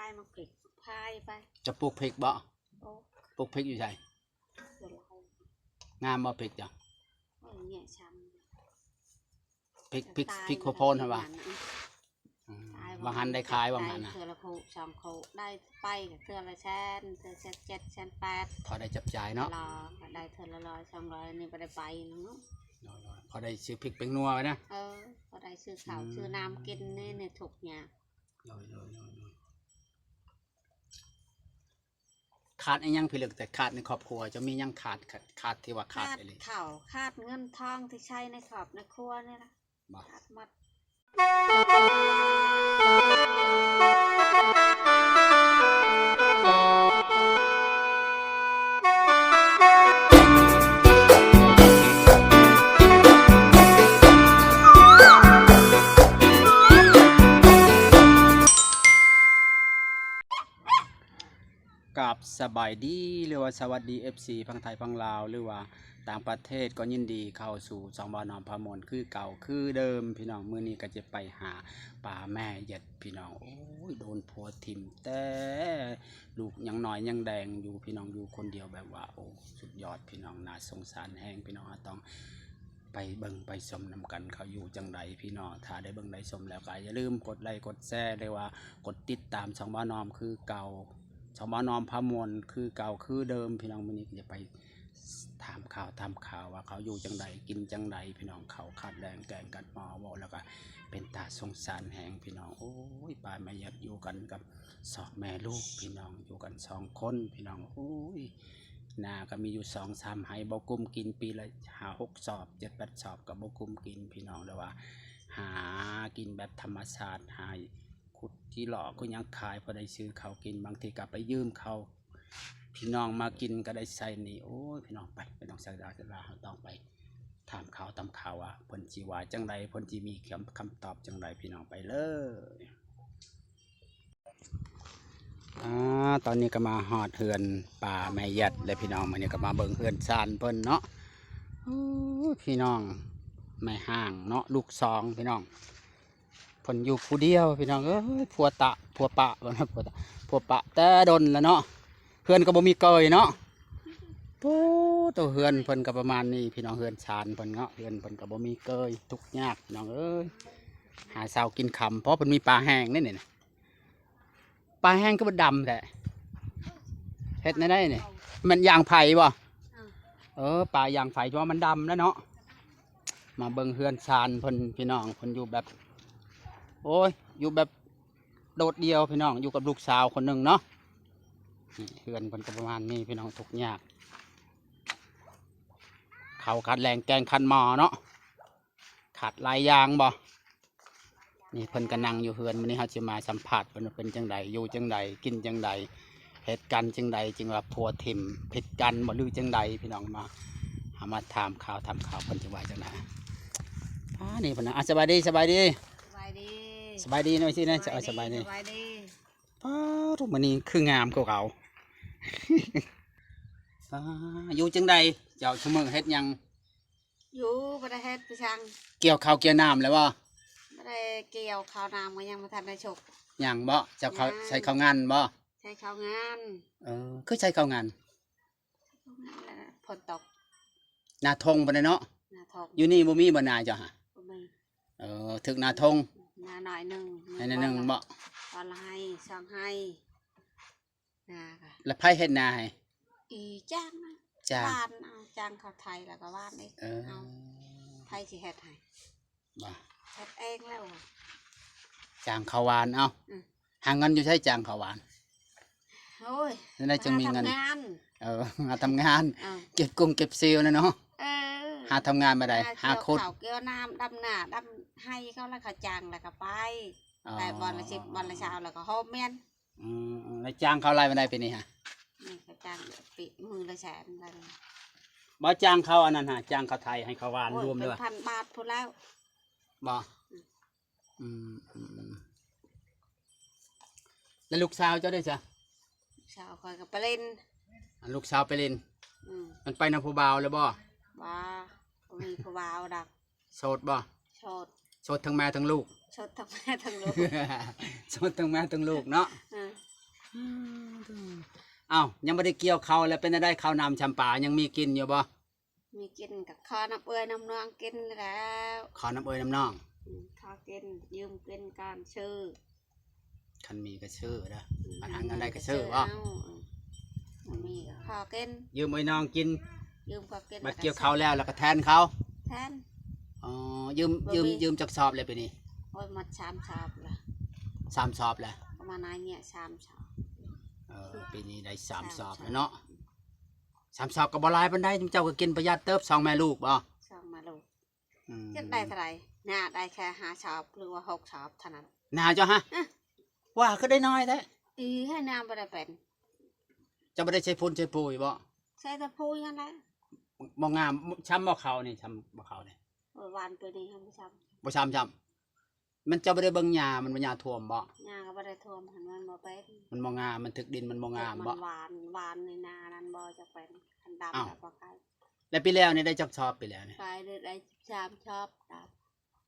າຍໝາກເຜັກ ພາຍໄປ. ເຈົ້າປູກເຜັກບໍ່? ປູກ. ປູກເຜັກຢູ່ໃສ? ເພິ່ນລາວ. ງາມບໍ່ເຜັກເຈົ້າ? ໂອ້ຍ ແຍະຊ້ຳ. ເຜັກ ເຜັກ ເຜັກໂຄໂພນຫັ້ນຫວາ? ອືມ ຕາຍ ວ່າງຫັ້ນໄດ້ຂາຍ ວ່າງຫັ້ນນະ ໄດ້ເທື່ອລະຄູ່ສອງຄູ່ ໄດ້ໄປກໍເທື່ອລະແສນ ເທື່ອແສນເຈັດ ແສນແປດ ພໍໄດ້ຈັບຈ່າຍເນາະ. ລາວກໍໄດ້ເທື່ອລະຮ້ອຍສອງຮ້ອຍ ອັນນີ້ບໍ່ໄດ້ໄປເນາະ. ໂດຍໆ ພໍໄດ້ຊື້ເຜັກແປ້ງນົວໄວ້ນະ. ເອີ ພໍໄດ້ຊື້ເຂົ້າ ອືມ ຊື້ນ້ຳກິນນີ້ ນີ້ທຸກຍາກ. ໂດຍໆ ໂດຍໆ. ຂາດອີ່ຫຍັງພີ່ເລິກ? ແຕ່ຂາດໃນຄອບຄົວ ຈະມີຫຍັງຂາດ ຂາດ ຂາດທີ່ວ່າຂາດ ຂາດອີ່ຫຼີ? ເຂົ້າ ຂາດເງິນທອງທີ່ໃຊ້ໃນຄອບໃນຄົວນີ້ລະ ບໍ່? ຂາດໝົດ. ກາບສະບາຍດີ ຫຼືວ່າສະຫວັດດີ ເອັຟຊີ ຝັ່ງໄທຝັ່ງລາວ ຫຼືວ່າຕ່າງປະເທດ ກໍຍິນດີເຂົ້າສູ່ຊ່ອງບ່າວນ້ອມພາມ່ວນຄືເກົ່າຄືເດີມພີ່ນ້ອງ. ມື້ນີ້ກໍຈະໄປຫາປາແມ່ເຢັດພີ່ນ້ອງ. ໂອ້ຍ ໂດນຜົວຖິ້ມແຕ່ລູກຍັງນ້ອຍຍັງແດງຢູ່ພີ່ນ້ອງ ຢູ່ຄົນດຽວແບບວ່າ ໂອ້ ສຸດຍອດພີ່ນ້ອງ ໜ້າສົງສານແຮງພີ່ນ້ອງ. ເຮົາຕ້ອງ ໄປເບິ່ງໄປຊົມນຳກັນ ເຂົາຢູ່ຈັ່ງໃດພີ່ນ້ອງ. ຖ້າໄດ້ເບິ່ງໄດ້ຊົມແລ້ວກໍຢ່າລືມກົດໄລກົດແຊ ຫຼືວ່າກົດຕິດຕາມຊ່ອງບ່າວນ້ອມຄືເກົ່າ ຊ່ອງບ່າວນ້ອມພາມ່ວນຄືເກົ່າຄືເດີມພີ່ນ້ອງ. ມື້ນີ້ກໍຈະໄປຖາມຂ່າວ ຖາມຂ່າວວ່າເຂົາຢູ່ຈັ່ງໃດ ກິນຈັ່ງໃດພີ່ນ້ອງ ເຂົາຂາດແລງແກງກັນໝໍ ເວົ້າແລ້ວກໍເປັນຕາສົງສານແຮງພີ່ນ້ອງ. ໂອ້ຍ ປາແມ່ເຢັດຢູ່ກັນກັບສອງແມ່ລູກພີ່ນ້ອງ ຢູ່ກັນສອງຄົນພີ່ນ້ອງ. ໂອ້ຍ ນາກໍມີຢູ່ສອງສາມໄຮ່ ບໍ່ກຸ້ມກິນ ປີລະຫ້າຫົກສອບ ເຈັດແປດສອບ ກໍບໍ່ກຸ້ມກິນພີ່ນ້ອງ. ແຕ່ວ່າຫາກິນແບບທຳມະຊາດ ຫາຂຸດຈີ່ຫຼໍ່ຂຸດຫຍັງຂາຍ ພໍໄດ້ຊື້ເຂົ້າກິນ ບາງທີກໍໄປຢືມເຂົາພີ່ນ້ອງມາກິນ ກໍໄດ້ໃຊ້ໜີ້. ໂອ້ຍ ພີ່ນ້ອງ ໄປ ໄປ ນ້ອງສາວດາ ເຮົາຕ້ອງໄປຖາມຂ່າວ ຖາມຂ່າວວ່າເພິ່ນຊິວ່າຈັ່ງໃດ ເພິ່ນຊິມີຄຳ ຄຳຕອບຈັ່ງໃດ ພີ່ນ້ອງ ໄປເລີຍ. ອ່າ ຕອນນີ້ກໍມາຮອດເຮືອນປາແມ່ເຢັດແລ້ວພີ່ນ້ອງ. ມື້ນີ້ກໍມາເບິ່ງເຮືອນຊານເພິ່ນເນາະ. ໂອ້ຍ ພີ່ນ້ອງ ແມ່ຮ້າງເນາະ ລູກສອງພີ່ນ້ອງ. ເພິ່ນຢູ່ຜູ້ດຽວພີ່ນ້ອງເອີຍ ຜົວຕະ ຜົວປະ ວ່ານະ ຜົວຕະ ຜົວປະແຕ່ດົນແລ້ວເນາະ. ເຮືອນກໍບໍ່ມີເກີຍເນາະ. ໂອ້ ໂຕເຮືອນເພິ່ນກໍປະມານນີ້ພີ່ນ້ອງ ເຮືອນຊານເພິ່ນເນາະ. ເຮືອນເພິ່ນກໍບໍ່ມີເກີຍ ທຸກຍາກພີ່ນ້ອງເອີຍ ຫາເຊົ້າກິນຄ່ຳ. ເພາະເພິ່ນມີປາແຫ້ງເດ້ນີ້ນະ. ປາແຫ້ງຄືບໍ່ດຳແທ້ ເຮັດແນວໃດນີ້? ແມ່ນຢາງໄຟບໍ່? ເອີ ປາຢາງໄຟ ເພາະວ່າມັນດຳແລ້ວເນາະ. ມາເບິ່ງເຮືອນຊານເພິ່ນພີ່ນ້ອງ ເພິ່ນຢູ່ແບບ ໂອ້ຍ ຢູ່ແບບໂດດດ່ຽວພີ່ນ້ອງ ຢູ່ກັບລູກສາວຄົນໜຶ່ງເນາະ. ນີ້ເຮືອນເພິ່ນກໍປະມານນີ້ພີ່ນ້ອງ ທຸກຍາກ ເຂົ້າຂາດແລງແກງຂາດໝໍເນາະ. ຂາດຫຼາຍຢ່າງບໍ່? ນີ້ເພິ່ນກໍນັ່ງຢູ່ເຮືອນ. ມື້ນີ້ເຮົາຊິມາສຳພາດເພິ່ນວ່າເປັນຈັ່ງໃດ ຢູ່ຈັ່ງໃດ ກິນຈັ່ງໃດ ເຫດການຈັ່ງໃດ ຈຶ່ງວ່າຜົວຖິ້ມຜິດກັນບໍ່ ຫຼືຈັ່ງໃດພີ່ນ້ອງ. ມາ ເຮົາມາຖາມຂ່າວ ຖາມຂ່າວເພິ່ນຊິວ່າຈັ່ງໃດ. ອ່າ ນີ້ເພິ່ນນະ ອ່າ ສະບາຍດີ ສະບາຍດີ ສະບາຍດີ ສະບາຍດີໜ່ອຍຊິນະ. ເຈົ້າ ສະບາຍດີ ສະບາຍດີ. ປ້າ ທຸກມື້ນີ້ຄືງາມກວ່າເກົ່າ. ປ້າ ຢູ່ຈັ່ງໃດເຈົ້າ ຊຸມື້ເຮັດຫຍັງ? ຢູ່ ບໍ່ໄດ້ເຮັດໄປສັງ. ກ່ຽວເຂົ້າກ່ຽວນ້ຳແລ້ວບໍ່? ບໍ່ໄດ້ກ່ຽວ ເຂົ້ານ້ຳກໍຍັງບໍ່ທັນໄດ້ສຸກ. ຍັງບໍ່? ເຈົ້າເຂົ້າ ຍັງ ໃສ່ເຂົ້າງານບໍ່? ໃສ່ເຂົ້າງານ. ເອີ ຄືໃສ່ເຂົ້າງານ? ຝົນຕົກ. ນາທົ່ງບໍ່ໄດ້ເນາະ? ນາທົ່ງ. ຢູ່ນີ້ບໍ່ມີບໍ່ນາເຈົ້າຫະ? ບໍ່ມີ. ເອີ ຖືກນາທົ່ງ. ນາໜ້ອຍໜຶ່ງ. ໃຫ້ໜ້ອຍໜຶ່ງບໍ່? ຕອນລະໄຮ່ ສອງໄຮ່. ນາກະ ແລ້ວໃຜເຮັດນາໃຫ້? ອີ່ຈ້າງນະ ຈ້າງ ຫວ່ານເອົາ ຈ້າງເຂົາໄຖແລ້ວກໍຫວ່ານອີກ. ເອີ ເອົາ ໃຜຊິເຮັດໃຫ້? ບໍ່ ເຮັດເອງແລ້ວ. ຈ້າງເຂົາຫວ່ານເອົາ. ອືມ ຫາເງິນຢູ່ໃສຈ້າງເຂົາຫວ່ານ? ໂອ້ຍ ຈັ່ງໃດຈຶ່ງມີເງິນ? ຫາທຳງານ. ເອີ ຫາທຳງານ. ເອີ ເກັບກົງເກັບເຊວນະເນາະ. ເອີ ຫາທຳງານມາໄດ້ ຫາ ຫາຂຸດ ກ່ຽວເຂົ້າກ່ຽວນ້ຳ ດຳນາ ດຳໄຮ່ເຂົາ ແລ້ວເຂົາຈ້າງ ແລ້ວກໍໄປ. ອໍ ໄປວັນລະສິບ ວັນລະຊາວ ແລ້ວກໍໂຮມແມ່ນ. ອືມ ແລ້ວຈ້າງເຂົາຫຼາຍປານໃດປີນີ້ຫະ? ນີ້ເຂົາຈ້າງປີມື້ລະແສນໄດ້. ບໍ່ ຈ້າງເຂົາອັນນັ້ນຫະ ຈ້າງເຂົາໄຖໃຫ້ເຂົາຫວ່ານ ໂອ້ຍ ລວມເລີຍ ເປັນພັນບາດພຸ້ນແລ້ວ. ບໍ່? ອືມ ອືມ ອືມ ອືມ ແລ້ວລູກສາວເຈົ້າເດ້ຊະ? ລູກສາວຂ້ອຍກໍໄປຫຼິ້ນ. ອັນລູກສາວໄປຫຼິ້ນ? ອືມ ມັນໄປນຳຜູ້ບ່າວແລ້ວບໍ່? ບໍ່ ບໍ່ມີຜູ້ບ່າວດອກ. ໂສດບໍ່? ໂສດ. ໂສດທັງແມ່ທັງລູກ? ໂສດທັງແມ່ທັງລູກ. ໂສດທັງແມ່ທັງລູກເນາະ. ເອີ ອ້າວ ຍັງບໍ່ໄດ້ກ່ຽວເຂົ້າ ແລ້ວເປັນແນວໃດ ເຂົ້ານ້ຳຊຳປາ ຍັງມີກິນຢູ່ບໍ່? ມີກິນກໍຂໍນ້ຳເອື້ອຍນ້ຳນ້ອງກິນແລ້ວ ຂໍນ້ຳເອື້ອຍນ້ຳນ້ອງ ອືມ ຂໍກິນ ຢືມກິນກ່ອນ ຊື້ ຄັນມີກໍຊື້ເດີ ອືມ ຄັນຫາເງິນໄດ້ກໍຊື້ບໍ່? ເອົາ ອືມ ມີກໍຂໍກິນ ຢືມເອື້ອຍນ້ອງກິນ ຢືມເຂົາກິນ ບັດກ່ຽວເຂົ້າແລ້ວ ແລ້ວກໍແທນເຂົາ ແທນ ອໍ ຢືມ ຢືມ ຢືມຈັກສອບແລ້ວປີນີ້? ໂອ້ຍ ໝົດສາມສອບແລ້ວ ສາມສອບແລ້ວ ປະມານນັ້ນແຫຼະ ສາມສອບ ເອີ ປີນີ້ໄດ້ສາມສອບແລ້ວເນາະ ສາມສອບກໍບໍ່ຫຼາຍປານໃດ ເຈົ້າກໍກິນປະຢັດເຕີບ ສອງແມ່ລູກບໍ່? ສອງແມ່ລູກ ອືມ ເກັບໄດ້ເທົ່າໃດ? ໜ້າໄດ້ແຄ່ຫ້າສອບ ຫຼືວ່າຫົກສອບເທົ່ານັ້ນ ໜ້າເຈົ້າຫະ? ອື ວ່າຄືໄດ້ໜ້ອຍແທ້? ອີ ໃຫ້ໜ້າບໍ່ໄດ້ເປັນ ເຈົ້າບໍ່ໄດ້ໃສ່ຝຸ່ນໃສ່ປຸຍບໍ່? ໃສ່ແຕ່ປຸຍຫັ້ນແຫຼະ ບໍ່ງາມ ຊ້ຳບໍ່ເຂົ້ານີ້ ຊ້ຳບໍ່ເຂົ້ານີ້? ເອີ ຫວ່ານປີນີ້ບໍ່ຊ້ຳ ບໍ່ຊ້ຳຊ້ຳ ມັນ ເຈົ້າບໍ່ໄດ້ເບິ່ງຫຍ້າມັນບໍ່? ຫຍ້າຖ້ວມບໍ່? ຫຍ້າກໍບໍ່ໄດ້ຖ້ວມ ມັນບໍ່ເປັນ ມັນບໍ່ງາມ ມັນຖືກດິນ ມັນບໍ່ງາມບໍ່? ມັນຫວ່ານ ຫວ່ານໃນນານັ້ນບໍ່ຈັກເປັນ ຄັນດຳແລ້ວບໍ່ໄຄ ແລ້ວປີແລ້ວນີ້ໄດ້ຈັກສອບ ປີແລ້ວນີ້? ໄປໄດ້ ໄດ້ສິບສາມສອບ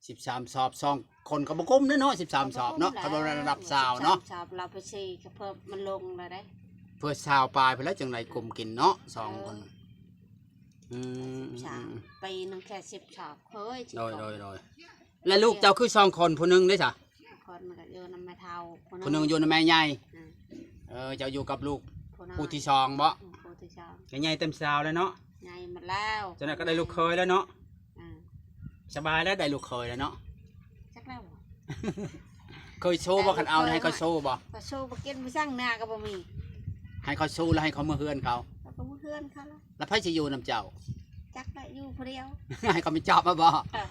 ສິບສາມສອບ ສອງຄົນກໍບໍ່ກຸ້ມເດ້ເນາະ ສິບສາມສອບເນາະ ກໍບໍ່ກຸ້ມ ຄັນວ່າລະດັບຊາວເນາະ ສິບສາມສອບ ລາວໄປສີ່ກໍເພີ່ມມັນລົງແລ້ວເດ້ ເພື່ອຊາວປາຍພຸ້ນແຫຼະ ຈັ່ງໄດ້ກຸ້ມກິນເນາະ ເອີ ສອງຄົນ ອືມ ສິບສາມ ອືມ ປີໜຶ່ງແຄ່ສິບສອບ ເຮີ້ຍ ໂດຍ ໂດຍ ໂດຍ ແລະລູກເຈົ້າຄືສອງຄົນ ຜູ້ໜຶ່ງເດ້ຊະ? ຄົນກໍຢູ່ນຳແມ່ເຖົ້າ ຜູ້ໜຶ່ງ ຜູ້ໜຶ່ງຢູ່ນຳແມ່ໃຫຍ່ ອືມ ເອີ ເຈົ້າຢູ່ກັບລູກຜູ້ທີ່ສອງບໍ່? ອືມ ຜູ້ທີ່ສອງ ກໍໃຫຍ່ເຕັມຊາວແລ້ວເນາະ ໃຫຍ່ໝົດແລ້ວ ຈັ່ງນັ້ນກໍໄດ້ລູກເຂີຍແລ້ວເນາະ ອືມ ສະບາຍແລ້ວ ໄດ້ລູກເຂີຍແລ້ວເນາະ ຈັກແລ້ວ ເຄີຍໂຊບໍ່ ຄັນເອົາໃຫ້ເຂົາໂຊບໍ່? ກໍໂຊບໍ່ກິນບໍ່ຊັງ ນາກໍບໍ່ມີ ໃຫ້ເຂົາໂຊແລ້ວໃຫ້ເຂົາເມືອເຮືອນເຂົາ ແລ້ວກໍເມືອເຮືອນເຂົາແລ້ວ ແລ້ວໃຜຊິຢູ່ນຳເຈົ້າ? ຈັກແຫຼະ ຢູ່ຜູ້ດຽວ ໃຫ້ເຂົາມີຈອບມາບໍ່? ເອີ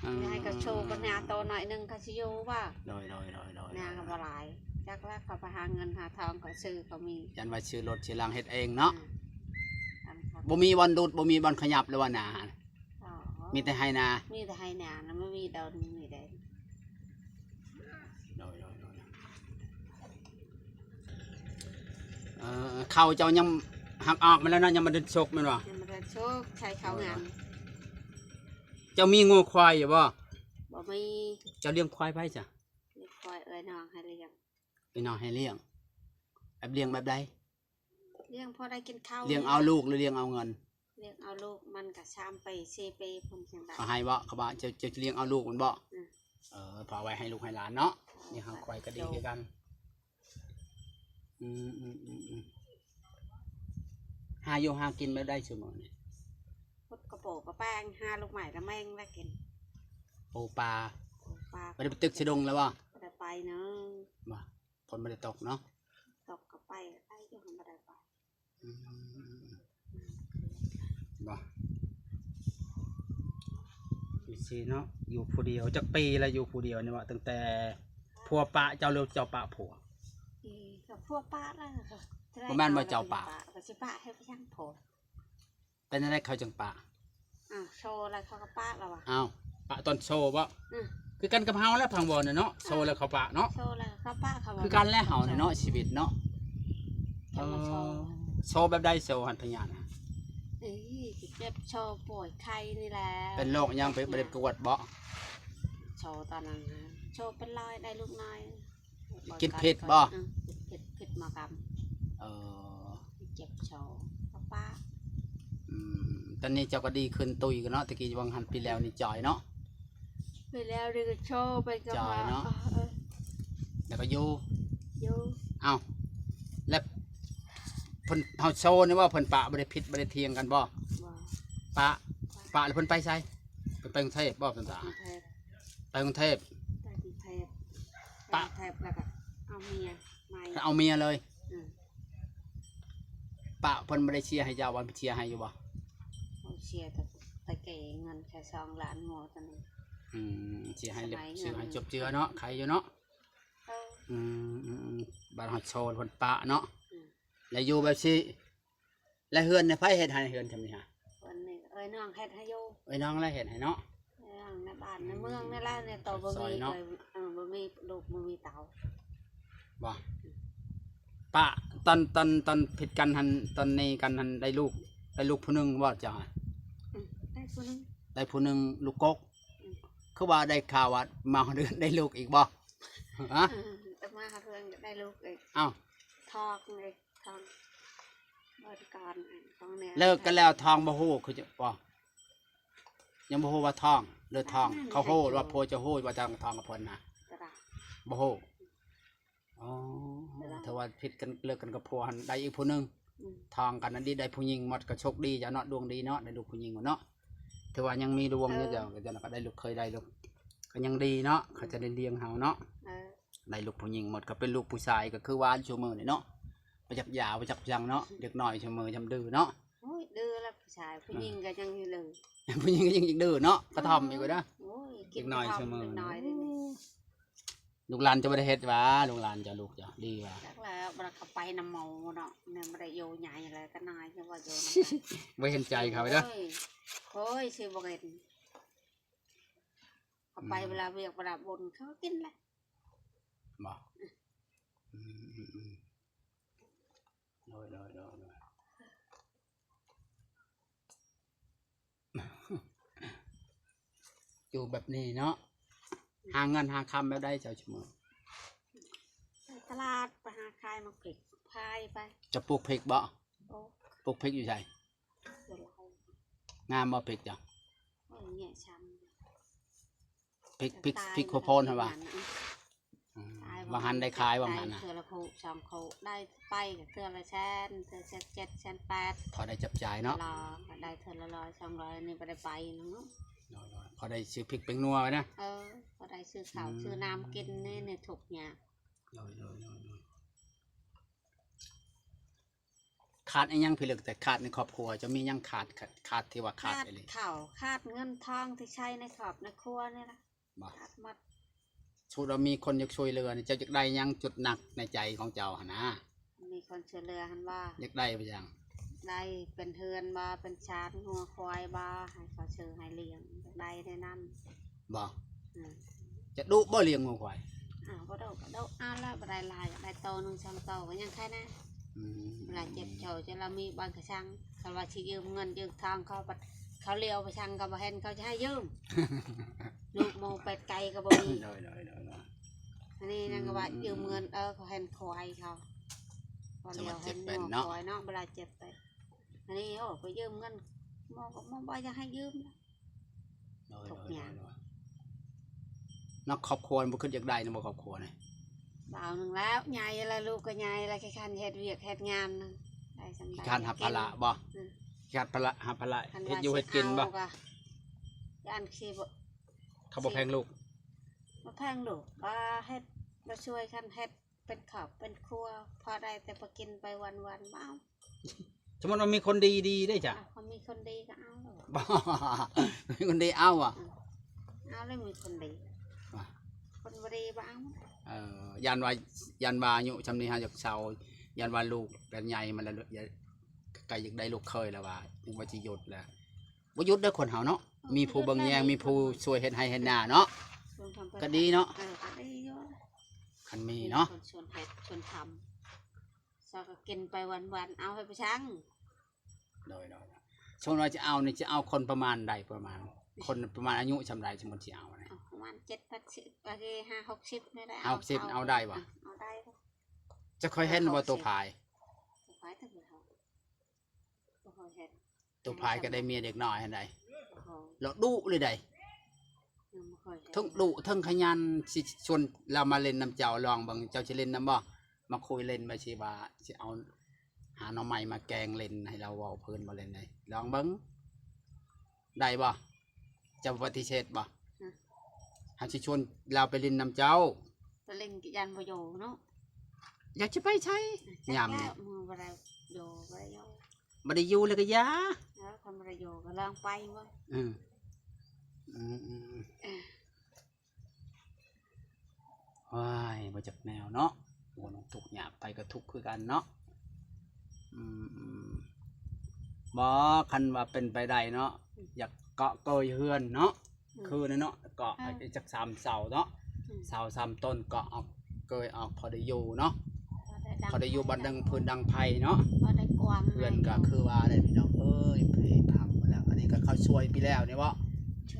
ເອີ ໃຫ້ເຂົາໂຊກັບນາໂຕໜ້ອຍໜຶ່ງ ເຂົາຊິຢູ່ບໍ່? ໂດຍ ໂດຍ ໂດຍ ໂດຍ ນາກໍບໍ່ຫຼາຍ ຈັກແຫຼະ ເຂົາໄປຫາເງິນຫາທອງ ເຂົາຊື້ເຂົາມີ ຢ້ານວ່າຊື້ລົດຊື້ລາງເຮັດເອງເນາະ ອືມ ບໍ່ມີບ່ອນດຸດ ບໍ່ມີບ່ອນຂະຫຍັບເລີຍວ່ານາ ອໍ ມີແຕ່ໄຮ່ນາ ມີແຕ່ໄຮ່ນານະ ບໍ່ມີດອນ ມີແດນ ໂດຍ ໂດຍ ໂດຍ ເອີ ເຂົ້າເຈົ້າຍັງຫັກອອກມາແລ້ວເນາະ ຍັງບໍ່ໄດ້ສຸກແມ່ນບໍ່? ຍັງບໍ່ໄດ້ສຸກ ໃສ່ເຂົ້າງາມ ເຈົ້າມີງົວຄວາຍຢູ່ບໍ່? ບໍ່ມີ ເຈົ້າລ້ຽງຄວາຍໃຜຊະ? ລ້ຽງຄວາຍເອື້ອຍນ້ອງໃຫ້ລ້ຽງ ເອື້ອຍນ້ອງໃຫ້ລ້ຽງ ແບບລ້ຽງແບບໃດ? ລ້ຽງພໍໄດ້ກິນເຂົ້າ ລ້ຽງເອົາລູກ ຫຼືລ້ຽງເອົາເງິນ? ລ້ຽງເອົາລູກ ມັນກໍສາມປີສີ່ປີພຸ້ນຈັ່ງໃດ ເຂົາໃຫ້ບໍ່? ເຂົາວ່າເຈົ້າ ເຈົ້າຈະລ້ຽງເອົາລູກມັນບໍ່? ອືມ ເອີ ເພື່ອເອົາໄວ້ໃຫ້ລູກໃຫ້ຫຼານເນາະ ເອີ ລ້ຽງເອົາຄວາຍກໍດີຄືກັນ ອືມ ອືມ ອືມ ອືມ ຫາຢູ່ຫາກິນແບບໃດຊຸມື້ນີ້? ຂຸດກະປູກະແປງ ຫາລູກໄມ້ລະແມງລະກິນ ປູປາ ປູປາ ບໍ່ໄດ້ໄປຕຶກໃສ່ດົງແລ້ວບໍ່? ບໍ່ໄດ້ໄປເນາະ ບໍ່ ຝົນບໍ່ໄດ້ຕົກເນາະ ຕົກກໍໄປ ໄປຢູ່ ບໍ່ໄດ້ໄປ ອືມ ບໍ່ ຢູ່ຊີ້ເນາະ ຢູ່ຜູ້ດຽວ ຈັກປີແລ້ວຢູ່ຜູ້ດຽວນີ້ວະ? ຕັ້ງແຕ່ຜົວປະເຈົ້າ ຫຼືເຈົ້າປະຜົວ? ອືມ ກໍຜົວປະແລ້ວ ບໍ່ແມ່ນວ່າເຈົ້າປະ ກໍຊິປະໃຫ້ໄປຫຍັງຜົວ ເປັນຈັ່ງໃດເຂົາຈຶ່ງປະ? ອ້າວ ໂຊແລ້ວເຂົາກໍປະແລ້ວວະ ອ້າວ ປະຕອນໂຊບໍ່? ອືມ ຄືກັນກັບເຮົາແຫຼະ ພັງວອນນະເນາະ ໂຊແລ້ວເຂົາປະເນາະ ໂຊແລ້ວເຂົາປະ ເຂົາ ຄືກັນແຫຼະເຮົານີ້ເນາະ ຊີວິດເນາະ ເອີ ໂຊແບບໃດ ໂຊຫັ້ນພະຍາດນະ? ເອີ ເຈັບ ໂຊປ່ວຍໄຂ້ນີ້ແຫຼະ ເປັນໂລກຫຍັງ ໄປບໍ່ໄດ້ກວດບໍ່? ໂຊຕອນນັ້ນນະ ໂຊເປັນລອຍ ໄດ້ລູກນ້ອຍ ກິນພິດບໍ່? ອືມ ກິນພິດ ພິດໝໍກຳ ເອີ ເຈັບຄໍ ປະປະ ອືມ ຕອນນີ້ເຈົ້າກໍດີຂຶ້ນຕຸ້ຍກັນເນາະ ແຕ່ກີ້ຫວ່າງຫັ້ນປີແລ້ວນີ້ຈ່ອຍເນາະ ປີແລ້ວນີ້ກໍໂຊໄປກັບ ຈ່ອຍເນາະ ເອີ ແລ້ວກໍຢູ່ ຢູ່ ເອົ້າ ແລ້ວເພິ່ນ ເຮົາໂຊນີ້ວ່າເພິ່ນປະ ບໍ່ໄດ້ຜິດບໍ່ໄດ້ຖຽງກັນບໍ່? ບໍ່ ປະ ປະແລ້ວເພິ່ນໄປໃສ? ເພິ່ນໄປກຸງເທບບໍ່? ເພິ່ນວ່າ ໄປກຸງເທບ ໄປກຸງເທບ ໄປກຸງເທບ ປະ ໄປກຸງເທບແລ້ວກໍເອົາເມຍໃໝ່ ເອົາເມຍເລີຍ ອືມ ປະເພິ່ນບໍ່ໄດ້ເຊຍໃຫ້ເຈົ້າບໍ່? ເພິ່ນເຊຍໃຫ້ຢູ່ບໍ່? ເຂົາເຊຍແຕ່ ແຕ່ເກເງິນແຄ່ສອງລ້ານງົວຕົວນີ້ ອືມ ເຊຍໃຫ້ ສະໄໝເງິນ ຊື້ໃຫ້ຈົບເຈືອເນາະ ໄຄຢູ່ເນາະ ເອີ ອືມ ອືມ ອືມ ບາດຮອດໂຊນເພິ່ນປະເນາະ ອືມ ແລ້ວຢູ່ແບບຊີ້ ແລ້ວເຮືອນໃນໃຜເຮັດໃຫ້ ເຮືອນຊ່ຳນີ້ຫະ? ເຮືອນນີ້ເອື້ອຍນ້ອງເຮັດໃຫ້ຢູ່ ເອື້ອຍນ້ອງແຫຼະເຮັດໃຫ້ເນາະ ເອື້ອຍນ້ອງໃນບ້ານໃນເມືອງນີ້ແຫຼະ ໃນໂຕບໍ່ມີເນາະ ເອີ ບໍ່ມີລູກບໍ່ມີເຕົ້າ ບໍ່ ປະ ຕອນ ຕອນ ຕອນຜິດກັນຫັ້ນ ຕອນນີ້ກັນຫັ້ນ ໄດ້ລູກ ໄດ້ລູກຜູ້ໜຶ່ງບໍ່ເຈົ້າ? ອືມ ໄດ້ຜູ້ໜຶ່ງ ໄດ້ຜູ້ໜຶ່ງ ລູກກົກ ອືມ ຄືວ່າໄດ້ຂ່າວວ່າມາຮອດເຮືອນໄດ້ລູກອີກບໍ່? ຮະ? ອືມ ມາຮອດເຮືອນກໍໄດ້ລູກອີກ ອ້າວ ທອງເລີຍ ທອງ ບໍລິການອັນຂອງແນວ ເລີກກັນແລ້ວທອງບໍ່ຮູ້ຄືຈະບໍ່ ຍັງບໍ່ຮູ້ວ່າທອງ ຫຼືທອງ ເຂົາຮູ້ວ່າຜົວເຈົ້າຮູ້ວ່າທອງ ທອງກັບເພິ່ນນະ ບໍ່ຮູ້. ອໍ ເອີ ຖ້າວ່າຜິດກັນ ເລີກກັນກັບຜົວຫັ້ນ ໄດ້ອີກຜູ້ໜຶ່ງ ອືມ ທອງກັນນັ້ນດີ ໄດ້ຜູ້ຍິງໝົດ ກໍໂຊກດີເຈົ້າເນາະ ດວງດີເນາະ ໄດ້ລູກຜູ້ຍິງເນາະ ຖືວ່າຍັງມີດວງຢູ່ ເອີ ເຈົ້າ ເຈົ້າກໍໄດ້ລູກເຂີຍ ໄດ້ລູກ ກໍຍັງດີເນາະ ເຂົາຈະໄດ້ລ້ຽງເຮົາເນາະ ເອີ ໄດ້ລູກຜູ້ຍິງໝົດ ກໍເປັນລູກຜູ້ຊາຍ ກໍຄືວ່າຊຸມື້ນີ້ເນາະ ບໍ່ຈັກຢາ ບໍ່ຈັກຫຍັງເນາະ ເດັກນ້ອຍຊຸມື້ຈຳດື້ເນາະ. ໂອ້ຍ ດື້ລະຜູ້ຊາຍ ຜູ້ຍິງກໍຍັງດື້ ຜູ້ຍິງກໍຍັງອີກດື້ເນາະ ກະທ່ອມອີກເດ້ ໂອ້ຍ ເດັກນ້ອຍຊຸມື້ ເດັກນ້ອຍເດ ລູກຫຼານເຈົ້າບໍ່ໄດ້ເຮັດຫວາ ລູກຫຼານເຈົ້າ ລູກເຈົ້າດີຫວາ ຈັກແລ້ວ ບໍ່ໄດ້ເຂົ້າໄປນຳໝູ່ເນາະ ແມ່ນບໍ່ໄດ້ຢູ່ໃຫຍ່ແລ້ວ ກໍນ້ອຍ ຍັງວ່າຢູ່ນຳ ບໍ່ເຫັນໃຈເຂົາເດີ ໂອ້ຍ ໂອ້ຍ ຊິບໍ່ເຫັນ ເຂົ້າໄປ ອືມ ເວລາວຽກເວລາບຸນ ເຂົາກໍກິນແຫຼະ ບໍ່ ອືມ ອືມ ອືມ ໂດຍ ໂດຍ ໂດຍ ໂດຍ ຢູ່ແບບນີ້ເນາະ ຫາເງິນຫາຄຳແບບໃດເຈົ້າຊຸມື້? ໄປຕະຫຼາດ ໄປຫາຂາຍໝາກພິກ ຂາຍໄປ. ເຈົ້າປູກພິກບໍ່? ປູກ ປູກພິກຢູ່ໃສ? ຢູ່ລາວ. ງາມບໍ່ພິກເຈົ້າ? ໂອ້ຍ ແງະຊ້ຳ. ພິກ ພິກ ພິກຫົວໂພນຫັ້ນຫວາ? ອືມ ວ່າຫັ້ນໄດ້ຂາຍວ່າຫັ້ນນະ ເທື່ອລະຄູ່ສອງຄູ່ ໄດ້ໄປເທື່ອລະແສນ ເທື່ອແສນເຈັດ ແສນແປດ ພໍໄດ້ຈັບຈ່າຍເນາະ ລະ ກໍໄດ້ເທື່ອລະຮ້ອຍສອງຮ້ອຍ ອັນນີ້ບໍ່ໄດ້ໄປເນາະ ພໍໄດ້ຊື້ພິກແປ້ງນົວໄວ້ນະ ເອີ ພໍໄດ້ຊື້ເຂົ້າ ອືມ ຊື້ນ້ຳກິນ ນີ້ ນີ້ທຸກຍາກ ໂດຍ ໂດຍ ໂດຍ ໂດຍ. ຂາດອີ່ຫຍັງ ພີ່ເລິກ ແຕ່ຂາດໃນຄອບຄົວ ເຈົ້າມີຫຍັງຂາດ ຂາດ ຂາດທີ່ວ່າຂາດ ຂາດອີ່ຫຼີ? ເຂົ້າ ຂາດເງິນທອງທີ່ໃຊ້ໃນຄອບໃນຄົວນີ້ລະ ບໍ່ ຂາດໝົດ. ສົມມຸດວ່າມີຄົນຢາກຊ່ວຍເຫຼືອນີ້ ເຈົ້າຢາກໄດ້ຫຍັງ ຈຸດໜັກໃນໃຈຂອງເຈົ້າຫັ້ນນະ? ມີຄົນຊ່ວຍເຫຼືອຫັ້ນບໍ່? ຢາກໄດ້ໄປຫຍັງ? ໄດ້ເປັນເຮືອນບໍ່ ເປັນຊານງົວຄວາຍບໍ່ ໃຫ້ເຂົາຊື້ໃຫ້ລ້ຽງ ຢາກໄດ້ແນວນັ້ນ. ບໍ່? ອືມ ຈະດຸບໍ່ລ້ຽງງົວຄວາຍ? ອ້າວ ບໍ່ດຸກໍດຸ ເອົາລະ ບໍ່ໄດ້ຫຼາຍ ໄດ້ໂຕໜຶ່ງສອງໂຕກໍຍັງໄຄແນ່. ອືມ ເວລາເຈັບເຈົ້າ ຈະລະມີບ່ອນກະຊັງ ຄັນວ່າຊິຢືມເງິນຢືມທອງເຂົາ ບັດເຂົາຫຼຽວໄປຊັງກໍບໍ່ເຫັນ ເຂົາຈະໃຫ້ຢືມ ລູກໝູ່ເປັດໄກ່ກໍບໍ່ມີ. ໂດຍ ໂດຍ ໂດຍ ໂດຍ. ອັນນີ້ນາງກໍວ່າ ອືມ ຢືມເງິນ ເອີ ເຂົາເຫັນຄວາຍເຂົາ ສະມາດເຈັບເປັນເນາະ ຄວາຍເນາະ ເວລາເຈັບເປັນ. ອັນນີ້ ໂອ້ ໄປຢືມເງິນໝໍກໍໝໍບໍ່ຢາກໃຫ້ຢືມ. ໂດຍ ທຸກຍາກ ໂດຍ ໂດຍ ໂດຍ. ເນາະ ຄອບຄົວບໍ່ຄິດຢາກໄດ້ນຳບໍ່ ຄອບຄົວນີ້? ບ່າວໜຶ່ງແລ້ວ ໃຫຍ່ແລ້ວ ລູກກໍໃຫຍ່ແລ້ວ ຂີ້ຄ້ານເຮັດວຽກເຮັດງານນະ ໄດ້ສ່ຳໃດ ຂີ້ຄ້ານຮັບພາລະບໍ່? ອືມ ຂີ້ຄ້ານພາລະ ຮັບພາລະ ເຮັດຢູ່ເຮັດກິນບໍ່? ຢ້ານຊິບໍ່ ເຂົາບໍ່ແພງລູກ ບໍ່ແພງລູກ ບໍ່ເຮັດ ບໍ່ຊ່ວຍກັນເຮັດ ເປັນຄອບເປັນຄົວ ພໍໄດ້ແຕ່ພໍກິນໄປວັນໆ ບໍ່ເອົາ. ສົມມຸດວ່າມີຄົນດີໆ ເດ້ຈະ? ອ້າວ ຄັນມີຄົນດີກໍເອົາໂລດ. ບໍ່ ມີຄົນດີເອົາຫວາ? ອືມ ເອົາແລ້ວມີຄົນດີ ວ່າ ຄົນບໍ່ດີບໍ່ເອົາ. ເອີ ຢ້ານວ່າ ຢ້ານວ່າອາຍຸຊ່ຳນີ້ຫາຢາກເຊົາ ຢ້ານວ່າລູກແລ້ວໃຫຍ່ມາແລ້ວ ໃກ້ຢາກໄດ້ລູກເຂີຍແລ້ວວ່າ ຍັງວ່າຊິຢຸດແລ້ວ ບໍ່ຢຸດເດີຄົນເຮົາເນາະ ເອີ ມີຜູ້ເບິ່ງແຍງ ມີຜູ້ຊ່ວຍເຮັດໄຮ່ເຮັດນາເນາະ ກໍດີເນາະ. ເອີ ກໍດີຢູ່ ຄັນມີເນາະ ມີຄົນຊວນເຮັດຊວນທຳ ຊະກໍກິນໄປວັນໆ ເອົາໃຫ້ໄປຊັງ. ໂດຍ ໂດຍ ໂດຍ. ສົມມຸດວ່າຈະເອົານີ້ ຈະເອົາຄົນປະມານໃດ ປະມານ ຄົນປະມານອາຍຸຊ່ຳໃດ ສົມມຸດຊິເອົານະ? ເອົາປະມານເຈັດແປດສິບ ເອີ ຫ້າຫົກສິບນີ້ແຫຼະ. ຫ້າຫົກສິບ ເອົາໄດ້ບໍ່? ເອົາໄດ້. ເຈົ້າເຄີຍເຫັນບໍ່ໂຕພາຍ? ໂຕພາຍ ບໍ່ເຄີຍເຫັນ. ໂຕພາຍກໍໄດ້ເມຍເດັກນ້ອຍຫັ້ນໃດ໋ ບໍ່ເຄີຍ ລາວດຸເລີຍໃດ໋ ຍັງບໍ່ເຄີຍເຫັນ ເທິງດຸເທິງຂະຫຍັນ. ຊິຊວນລາວມາຫຼິ້ນນຳເຈົ້າ ລອງເບິ່ງ ເຈົ້າຊິຫຼິ້ນນຳບໍ່? ມາຄຸຍຫຼິ້ນ ວ່າຊິວ່າ ຊິເອົາ ຫາໜໍ່ໄມ້ມາແກງຫຼິ້ນ ໃຫ້ລາວເວົ້າພື້ນບໍ່ຫຼິ້ນໃດ ລອງເບິ່ງ ໄດ້ບໍ່? ເຈົ້າປະຕິເສດບໍ່? ຮະ ເຮົາຊິຊວນລາວໄປຫຼິ້ນນຳເຈົ້າ ໄປຫຼິ້ນກໍຢ້ານບໍ່ຢູ່ເນາະ. ຢາກຈະໄປໃສ? ຈັກ ຍາມນີ້ ແລ້ວ ມື້ບໍ່ໄດ້ຢູ່ ບໍ່ໄດ້ຢູ່ ບໍ່ໄດ້ຢູ່ແລ້ວກໍຢ່າ ເອີ ຄັນບໍ່ໄດ້ຢູ່ກໍລອງໄປເບິ່ງ. ອືມ ອືມ ອືມ ເອີ ວ້າຍ ບໍ່ຈັກແນວເນາະ ໂອ້ ທຸກຍາກ ໃຜກໍທຸກຄືກັນເນາະ. ອືມ ອືມ ບໍ່ ຄັນວ່າເປັນໄປໄດ້ເນາະ ອືມ ຢາກເກາະເກີຍເຮືອນເນາະ ອືມ ຄືນັ້ນເນາະ ເກາະ ເອີ ຈັກສາມເສົາເນາະ ອືມ ເສົາສາມຕົ້ນ ເກາະອອກ ເກີຍອອກ ພໍໄດ້ຢູ່ເນາະ ພໍໄດ້ຢູ່ ບໍ່ໄດ້ດັງຟືນດັງໄຟເນາະ ພໍໄດ້ກວ້າງ ເຮືອນກໍຄືວ່າແຫຼະ ພີ່ນ້ອງເອີຍ ເພພັງໝົດແລ້ວ. ອັນນີ້ກໍເຂົາຊ່ວຍປີແລ້ວນີ້ບໍ່?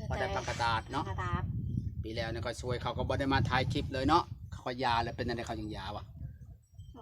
ພໍໄດ້ປາກກະຕາດເນາະ ປາກກະຕາດ ປີແລ້ວນີ້ກໍຊ່ວຍ ເຂົາກໍບໍ່ໄດ້ມາຖ່າຍຄລິບເລີຍເນາະ ເຂົາກໍຢາແລ້ວ. ເປັນຈັ່ງໃດເຂົາຍັງຢາຫວາ? ເຂົາ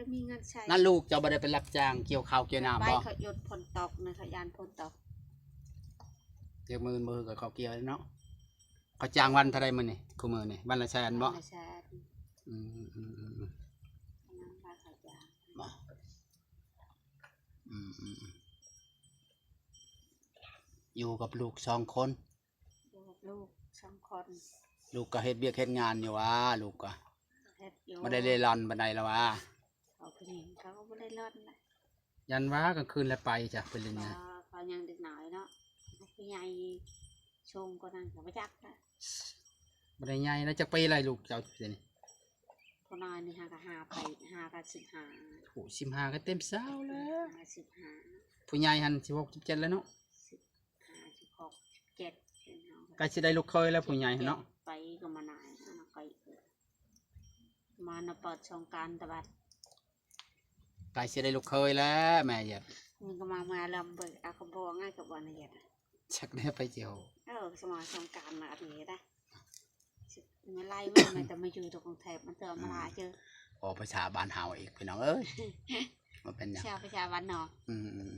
ກໍມີເງິນໃຊ້ ນັ້ນລູກເຈົ້າບໍ່ໄດ້ໄປຮັບຈ້າງກ່ຽວເຂົ້າກ່ຽວນ້ຳ ໄປ ບໍ່? ເຂົາຢຸດ ຝົນຕົກນະ ເຂົາຢ້ານຝົນຕົກ ຈັກມື້ມື້ກໍເຂົ້າກ່ຽວແລ້ວເນາະ. ເຂົາຈ້າງວັນເທົ່າໃດມື້ນີ້? ຄູ່ມື້ນີ້ວັນລະແສນບໍ່? ວັນລະແສນ ອືມໆໆ ນຳພາເຂົາຈ້າງ ບໍ່? ອືມໆ ຢູ່ກັບລູກສອງຄົນ ຢູ່ກັບລູກສອງຄົນ ລູກກໍເຮັດວຽກເຮັດງານຢູ່ຫວາ? ລູກກໍເຮັດຢູ່ ບໍ່ໄດ້ເລ່ລ່ອນປານໃດລະຫວາ? ເຂົາຜູ້ຍິງເຂົາກໍບໍ່ໄດ້ລ່ອນລະ ຢ້ານວ່າກາງຄືນແລ້ວໄປຈ້ະ ໄປຫຼິ້ນນະ ເຂົາຍັງເດັກນ້ອຍເນາະ ຜູ້ໃຫຍ່ສູງກວ່ານັ້ນກໍບໍ່ຈັກລະ ບໍ່ໄດ້ໃຫຍ່ລະ. ຈັກປີລະລູກເຈົ້າດຽວນີ້? ຜູ້ນ້ອຍນີ້ຫາກະຫ້າປີ ຫາກະສິບຫ້າ ໂອ້ ສິບຫ້າກໍເຕັມຊາວແລ້ວ ສິບຫ້າ ຜູ້ໃຫຍ່ຫັ້ນສິບຫົກ ສິບເຈັດແລ້ວເນາະ ສິບຫ້າ ສິບຫົກ ສິບເຈັດ ໃກ້ຊິໄດ້ລູກເຂີຍແລ້ວຜູ້ໃຫຍ່ຫັ້ນເນາະ ໄປກໍມານາຍ ມານະເປີດສົງການຕະບັດ ໃກ້ຊິໄດ້ລູກເຂີຍແລ້ວແມ່ຢຽດ ມັນກໍມາ ມາລຳເບີ ເອົາກະບອງ ເອົາກະບອງຢຽດ ຈັກແນ່ໄປທ່ຽວ ເອີ ສະມາສົງການມາອັນນີ້ໄດ ມາໄລ່ມັນ ມັນຈະມາຢູ່ຕົວກຸງເທບ ມັນເທື່ອມາລາເຈີ ອອກພາສາບ້ານເຮົາອີກພີ່ນ້ອງເອີຍ ບໍ່ເປັນຫຍັງ ພາສາບ້ານນອກ ອືມ